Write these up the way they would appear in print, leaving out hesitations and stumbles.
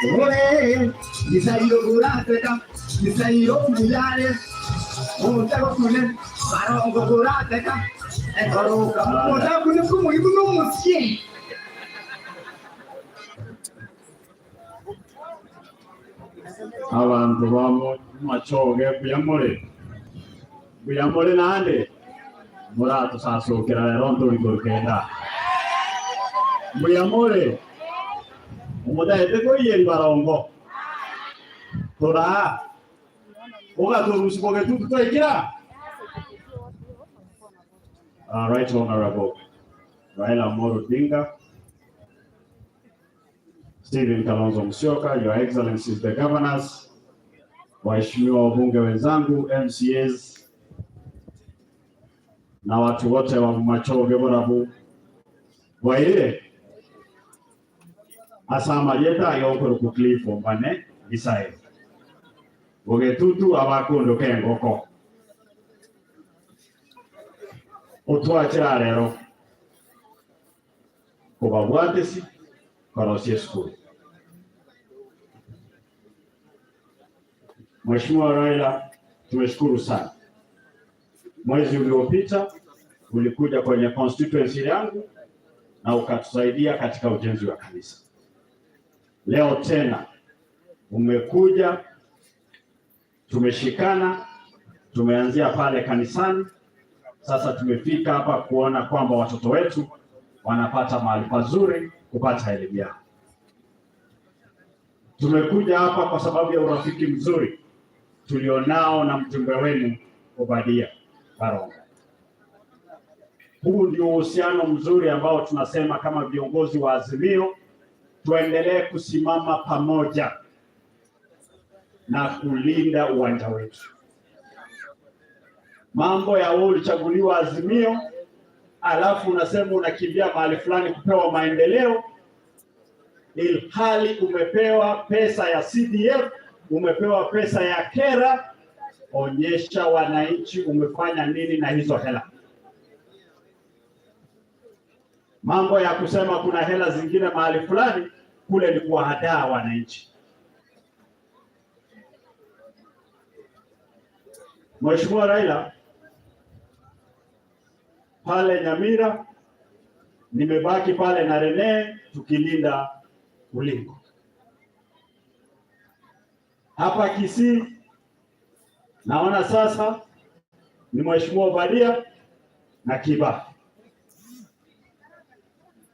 Ore, Gisairo gurateka, Gisairo muyare, Mutagokune, Barongo gurateka, Ekoroka, Mutakune kumuibu no musie. Abantu bamu machoge buyamore buyamore nande muratusasukira rero nturi kurukenda buyamore omutaete koiyeri barongo tura ugaturusi bogetutu twaikira. Right Honorable Raila Amolo Odinga, Stephen Kalonzo Musyoka, Your Excellencies the Governors, waheshimiwa wabunge wenzangu, MCAs na watu wote wa Machoge Borabu bwaire asama yeta yonkoro Cliff Ombane Isae Bogetutu abakundu kengoko otwachira rero kubabwatesi korosie skulu. Mheshimiwa Raila, tumeshukuru sana. Mwezi uliopita ulikuja kwenye constituency yangu na ukatusaidia katika ujenzi wa kanisa. Leo tena umekuja, tumeshikana, tumeanzia pale kanisani, sasa tumefika hapa kuona kwamba watoto wetu wanapata mahali pazuri kupata elimu yao. Tumekuja hapa kwa sababu ya urafiki mzuri tulionao na mjumbe wenu Obadia Barongo. Huu ndio uhusiano mzuri ambao tunasema kama viongozi wa Azimio tuendelee kusimama pamoja na kulinda uwanja wetu. Mambo ya wewe ulichaguliwa Azimio, alafu unasema unakimbia mahali fulani kupewa maendeleo, ilhali umepewa pesa ya CDF, umepewa pesa ya KERA. Onyesha wananchi umefanya nini na hizo hela. Mambo ya kusema kuna hela zingine mahali fulani kule ni kuwahadaa wananchi. Mheshimiwa Raila, pale Nyamira nimebaki pale na Rene tukilinda ulingo. Hapa Kisii naona sasa ni Mheshimiwa Obadia na Kiba.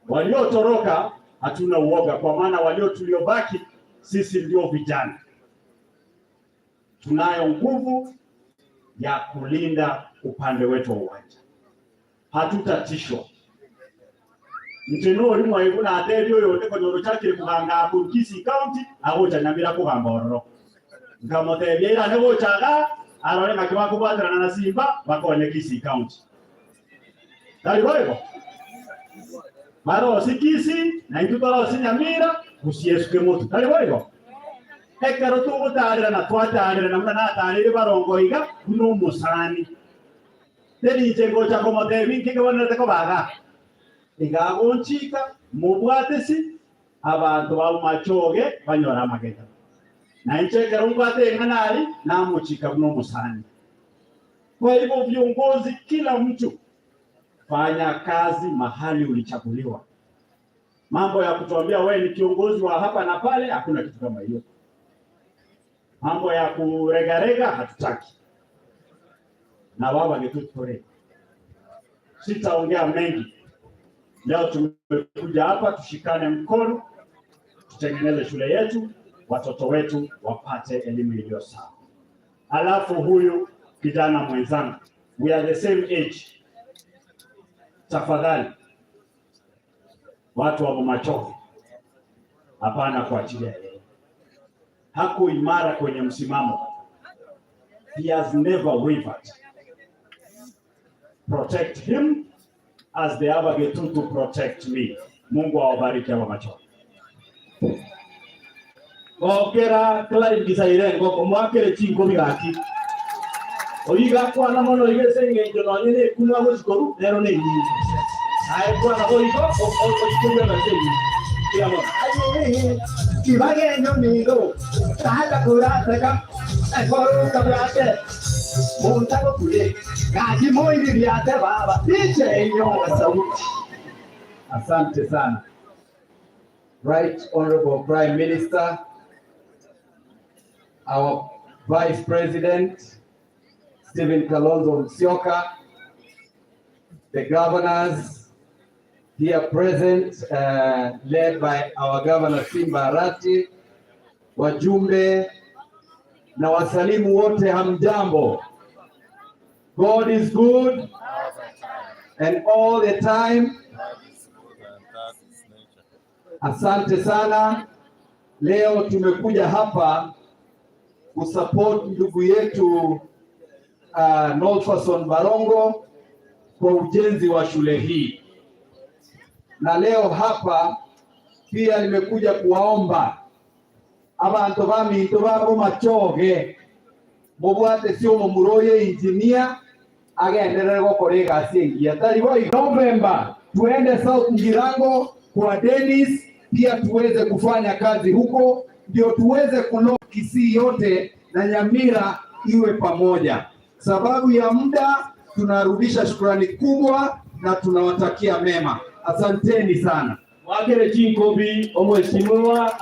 Waliotoroka hatuna uoga, kwa maana walio tuliobaki sisi ndio vijana, tunayo nguvu ya kulinda upande wetu wa uwanja, hatutatishwa. Nje no rimwe ibuna ateri oyo ndiko nyoro chakire kuhanga ku Kisii County agocha Nyamira kuhamba ororo nkamutebia ira negochaga arore ng'aki bakobwaterana na Simba bakonye Kisii County tari boigo barosi Kisii na intwe torosi Nyamira gusiesuke motu tari boigo ekero tugotarerana twatarerana buna natarire barongo iga buna omosani terinche ngocha komotebi nki kebonerete kobaga igagonchika mobwatesi abantu bamumachoge banyora amagega na inche ekero mbwate eng'anari namochika buna omosani. Kwa hivyo viongozi, kila mtu fanya kazi mahali ulichaguliwa. Mambo ya kutuambia wewe ni kiongozi wa hapa na pale, hakuna kitu kama hiyo. Mambo ya kuregarega hatutaki, na wao wangetutore. Sitaongea mengi leo. Tumekuja hapa tushikane mkono, tutengeneze shule yetu, watoto wetu wapate elimu iliyo sawa. Alafu huyu kijana mwenzangu, we are the same age. Tafadhali watu wa Bomachoge, hapana kuachilia yeye. Hako imara kwenye msimamo. He has never wavered. Protect him as the Abagetutu protect me. Mungu awabariki Abamachoge. Gokera Clive Gisaire ngoko mwakere chinkobi gaki oiga kwana mono igese eng'encho nonye na ekunwa gochikoru nero na enyingi aye kwana boigo ochikorwa nase enyingi kila mono. Kibagenyo nigo tata kurateka ekoro kabrate montago kule gaji moiri biate baba DJ nyonga sauti. Asante sana. Right Honorable Prime Minister, our Vice President, Stephen Kalonzo Musyoka, the governors here present, led by our Governor Simba Arati, wajumbe na wasalimu wote, hamjambo. God is good and all the time. Asante sana. Leo tumekuja hapa kusupport ndugu yetu Nolfason Barongo kwa ujenzi wa shule hii, na leo hapa pia nimekuja kuwaomba abantu baminto babo machoge mubwate sio muroye engineer agenderere gukora egasi engiya tari boy. November tuende South Ngirango kwa Dennis, pia tuweze kufanya kazi huko, ndio tuweze kulo Kisii yote na Nyamira iwe pamoja. Sababu ya muda, tunarudisha shukrani kubwa na tunawatakia mema. Asanteni sana. Mwakere chinkobi omheshimiwa.